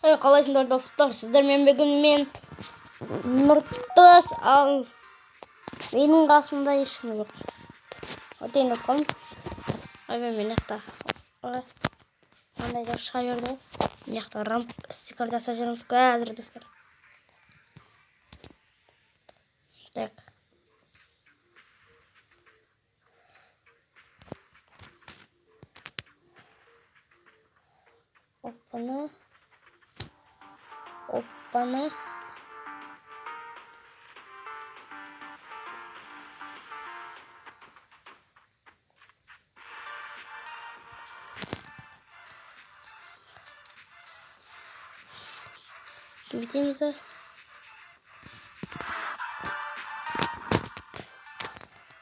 Ей, қалайсыңдар, достар? Сіздермен бүгін мен Нұртас, ал менің қасымда ешкім жоқ. Өтейін деп қалдым. Ойбай, мен жақта. Ой, мынандай да шыға берді ғой. Мына жақта рамп стикер жасап жүрміз қазір, достар. Так. Опана. Опана. Бүйтеміз да.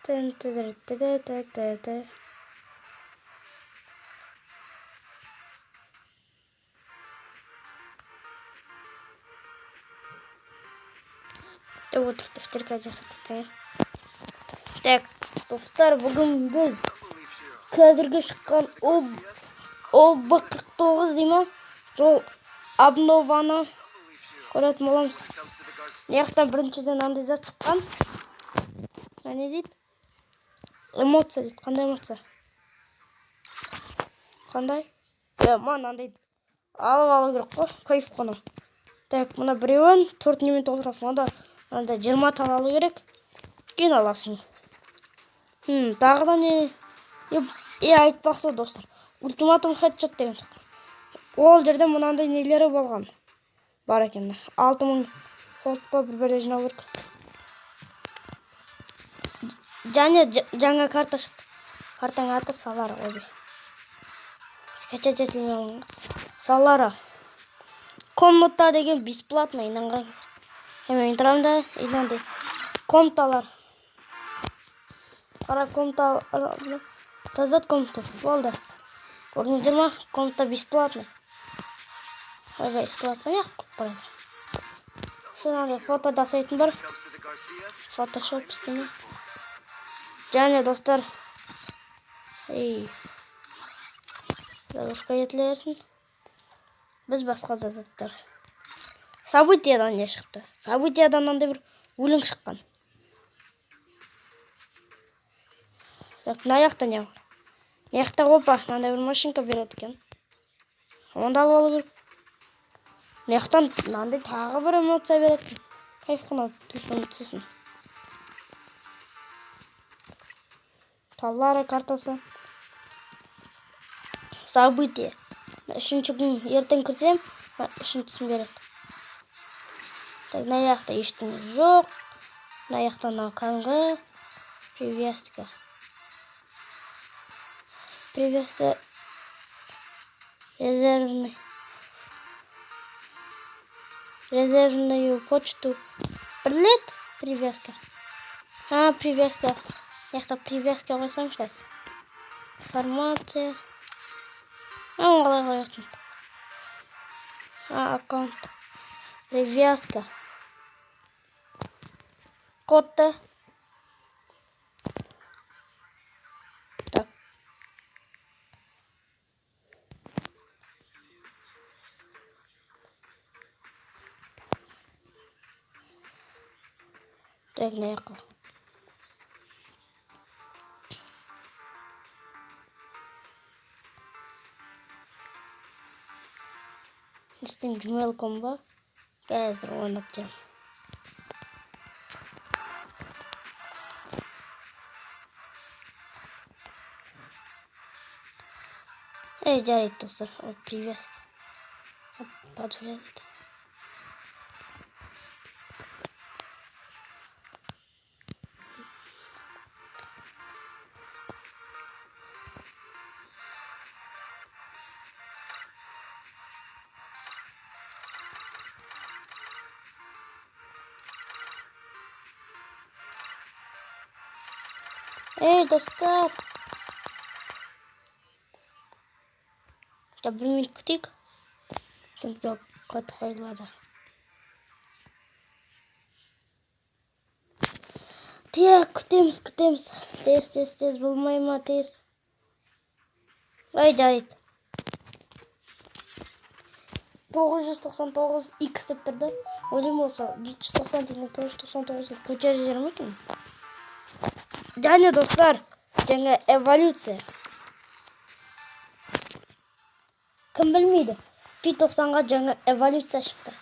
Тын ты ты ты ты ты ты. Деп отырып дәфтерге жасап кетсең. Так, достар, бүгін біз қазіргі шыққан ОБ 49 дей ма? Сол обнованы көретін боламыз. Мына жақтан біріншіден андай зат шыққан. Мына не дейді? Эмоция дейді. Қандай эмоция? Қандай? Е, мына андай алып алу керек қой. Кайф қой. Так, мына біреуін 4 немен толтырасың. Онда мынандай 20 тал алу керек. Кейін аласың. Тағы да не? Е, айтпақшы, достар. Ультиматум хедшот деген шыққан. Ол жерде мынандай нелері болған. Бар екен. 6000 голд па бір бәле жинау керек. Және жаңа карта шықты. Картаның аты Салара. Ойбай. Скачать етілмей алынған. Салара. Комната деген бесплатно, инанған. Мен тұрамын да, мынандай комнаталар. Қара комната, создать комнату. Болды. Көрдіңіздер ма? Комната бесплатный. Ойбай, склад неғып қойып барады. Мынандай фото жасайтын бар. Фотошоп істеме. Және достар, ей, загрузка етіле берсін. Біз басқа заттар. Событиядан не шықты? Событиядан мынандай бір өлең шыққан. Так, мына жақта не бар? Мына жақта, опа, мынандай бір машинка береді екен. Оны да алып алу керек. Мына жақтан мынандай тағы бір эмоция береді екен. Кайф қой, телефонға түсесің. Таллара картасы. Событие. Үшінші күн ертең кірсем, үшіншісін береді. Так, мына жақта ештеңе жоқ. Мына жақта мынау кәдімгі привязка. Привязка резервный. Резервную почту. Бірлет привязка. А, привязка. Мына жақта привязка қойсам сейчас. Формация. А, қалай қоятын? А, аккаунт. Привязка. Кодты. Так. Так, мына жаққа. Не істеймін, gmail.com ба? Қазір ойнатып жүремін. Ей, жарайды, достар. Ой, привязка. Подтвердить. Ей, достар. Бір минут күтейік. Şimdi код қойылады. Так, күтеміз, күтеміз. Тез, тез, тез болмай ма, тез. Ой, жарайды. 999 X деп тұр да. Ойлаймын осы 790 теңге 999-ға көтеріп жібере ме екен? Және достар, жаңа эволюция. Кім білмейді? P90-ға жаңа эволюция шықты.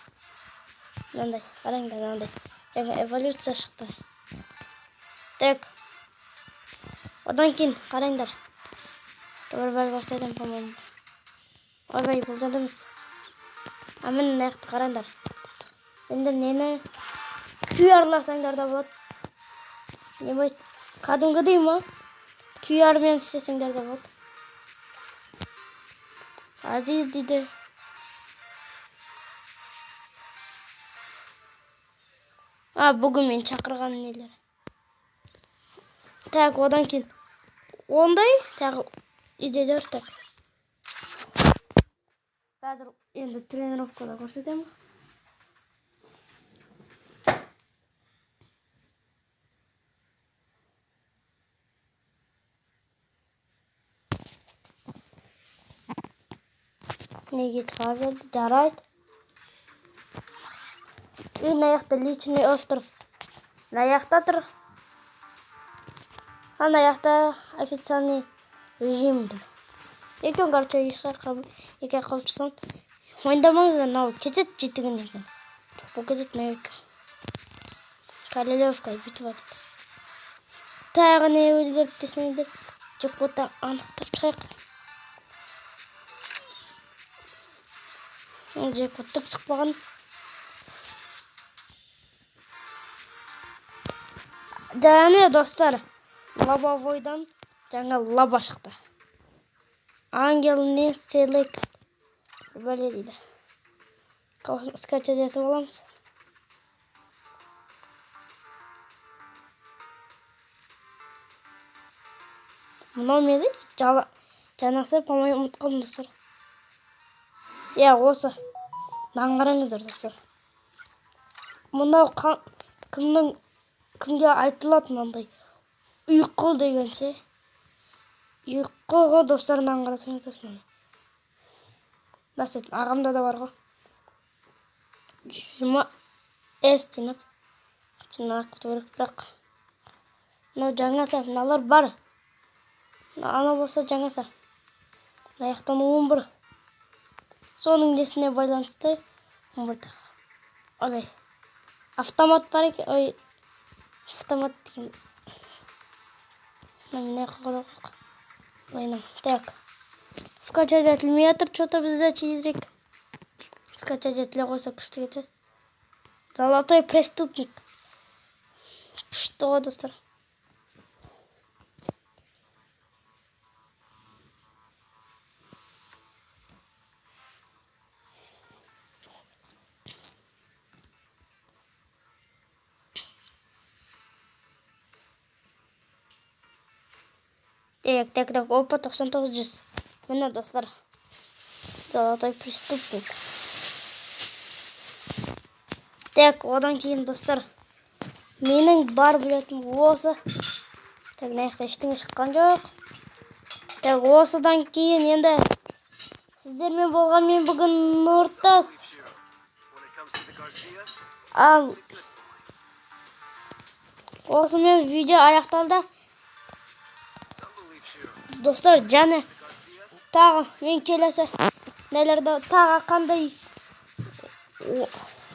Мынандай, қараңдар, мынандай. Жаңа эволюция шықты. Так. Одан кейін қараңдар. Бір бәл бастадым, по-моему. Ойбай, бұл жерде емес. А міне мына жақты қараңдар. Сендер нені QR-ласаңдар да болады. Не болады? Кәдімгідей ма? QR-мен істесеңдер де болады. Азиз дейді. А, бүгін мен шақырған нелер. Так, одан кейін ондай тағы идеялар так. Қазір енді тренировкада көрсетемін. Неге шығарып жіберді? Жарайды. И мына жақта личный остров. Мына жақта тұр. Ана жақта официальный режим тұр. Екеуін, короче, екі жаққа қойып тастаған. Уайымдамаңыздар, мынау кетеді жетігінен кейін. Жоқ, бұл кетеді мына екі. Королевка битва дейді. Тағы не өзгерді десеңдер, джекпотты анықтап шығайық. Джекпот түк шықпаған. Және достар, лобовойдан жаңа лаба шықты. Ангел не селект бәле дейді. Скачать етіп аламыз. Мынау ма еді? Жаңасы, по-моему, ұмытып қалдым, достар. Иә, осы. Мынаны қараңыздар, достар. Мынау кімнің кімге айтылады мынандай ұйқы дегенше. Ұйқы ғой, достар, мынаны қарасаңыз, достар. Насет, ағамда да бар ғой. 20 S жинап. Жинап керек, бірақ. Мынау жаңасы, мыналар бар. Анау болса жаңасы. Мына жақтан 11. Соның несіне байланысты 11 тақ. Ой, автомат бар екен. Ой, автомат деген. Мына жаққа қарау. Так. Скачать етілмей жатыр, что-то бізде тезірек. Скачать етіле қойса күшті кетеді. Золотой преступник. Күшті ғой, достар. Так, так, так, опа, 99 жүз. Міне, достар. Золотой преступник. Так, одан кейін, достар, менің бар білетінім осы. Так, мына жақта ештеңе шыққан жоқ. Так, осыдан кейін енді сіздермен болған мен бүгін Нұртас. Ал осымен видео аяқталды. Достар, және тағы мен келесі нелерде тағы қандай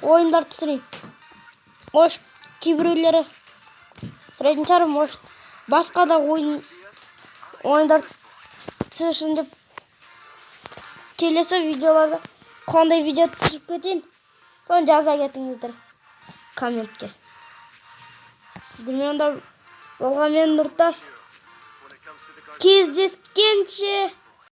ойындар түсірейін. Может, кейбіреулері сұрайтын шығар, может, басқа да ойындар түсірсін деп келесі видеоларда қандай видео түсіріп кетейін, соны жаза кетіңіздер комментке. Сіздермен онда болған мен Нұртас. Кездескенше.